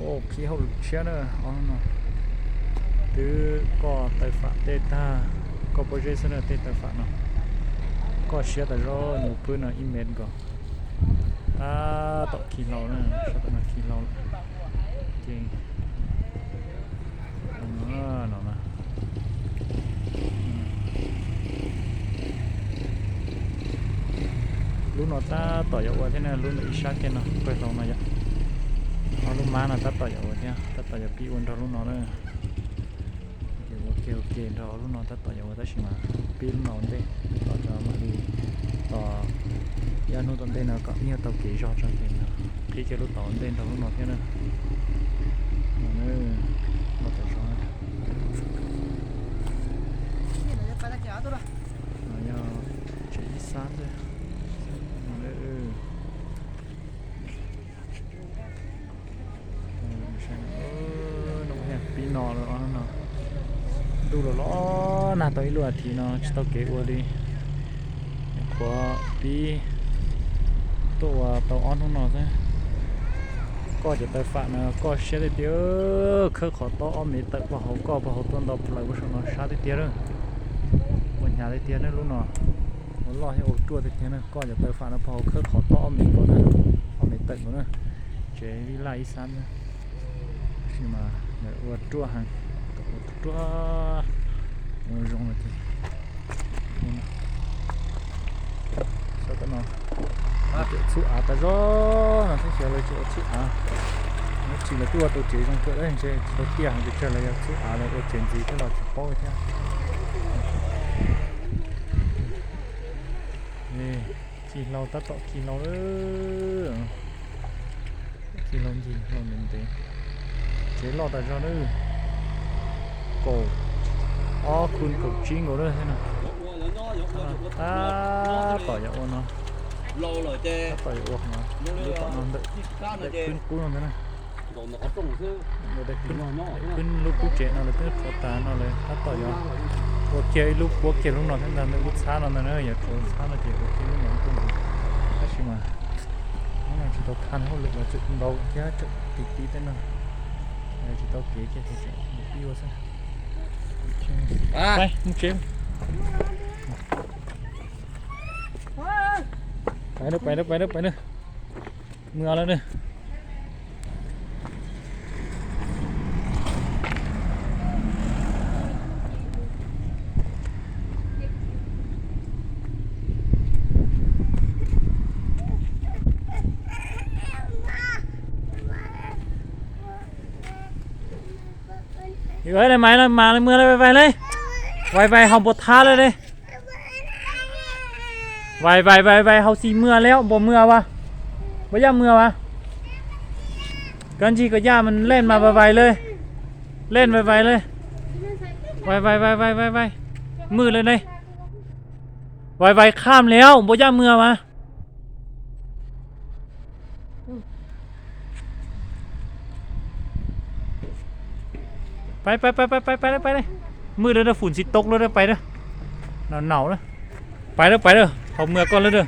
Qhib hauj lwm tshiab na, ob hnub no twb koj taw fam tej tag, koj pob zeb xwb na tej taw fam no. Koj siab tas zog, nyuag pwb no ib mev nkaus. Tab tom khi hlau na, sab tom no khi hlau lawm. Ces no na, lub no tab tom yuav ua thiab na, lub ntawm ib sab kiag no pawg hlau no yom. Ob lub mab no tab tom yuav ua thiab, tab tom yuav pib ua nrog lub no na. Ces ua kiag ua ke nrog ob lub no tab tom yuav ua tab sis mas pib lub no ua ntej, los tso mam li tos ib ob hnub tom ntej no kom ib nyuag tau kev zog tso ces qhib kiag lub tod ua ntej nrog lub no thiab na. No, los tau zog. No yog tsev ib sab xwb. Pib no lawm no, ntuj los los nag tau ib lub as thiv no tsis tau kev ua li. Nyuam qhuav pib tuaj ua tau ob hnub no xwb. Koj cov taw fam no koj siab tiag tiag, khawb qhov tob ob mev tawm pog hauv, koj pog hauv tuaj nto plaws pog saum no sab tiag tiag na. Ua hnyav tiag tiag na lub no, ua loj thiab ua ruaj tiag tiag na. Koj cov taw fam no pog hauv khawb qhov tob ob mev nkaus na, ob mev tawm nkaus na. Tsev vij laj ib sab na, tab sis mas ua ruaj heev, ua ruaj ua zoo no ces. Sab tom no txhub av tas zog no thiab, xyov lawv tsis ua txhub av. Nyob tsis lawv twb ua tau tsev zoo kawg ntshe tsis tau tiaj heev pes tsawg, lawv yog txhub av lawv ua tsev ntxiv thiab los tsis paub thiab. Khi hlau tab tom khi hlau lawm. Khi hlau ncig hlau ntev ntev. Tsev loj tas zog na. Kaum ob khu kaum tsib nkaus lawm thiab no. Tab tom yuav ua no. Tab tom yuav ua no, lub tom no ntawm daim khwb qub no ntag na. Daim khwb, lub qub tsev no lawv twb rhuav tas no lawm, tab tom yuav ua kiag ib lub, puab kiag lub no thiab ntag, ntawm lub txhab no ntag na, yuav rhuav txhab no ces ua kiag lub no tuaj ntxiv. Tab sis mas hnub no tsis tau thaj hauj lwm los tseem ntau thiab tseem tiv tiv tej no, tsis tau kev kiag ces tseem mus pib ua xwb. Mus tsev. Pais na, pais na, pais na, pais na. Mus lawm na. Mas mas mus lawm, vais vais lawm, vais vais haus npua thab lawm ne. Vais vais vais vais haus xis mus lawm, npua mus as, puas yaj mus as. Koj ncig koj yaj mas leej mas vais vais lawm. Leej vais vais lawm. Vais vais vais vais vais vais. Mus lawm ne. Vais vais kham lawm, npua yaj mus as. Pais pais pais pais pais pais, mus lawm, fum txiv tau lawm, pais lawm. Naum naum lawm. Pais lawm pais lawm, haus mus koj lawm.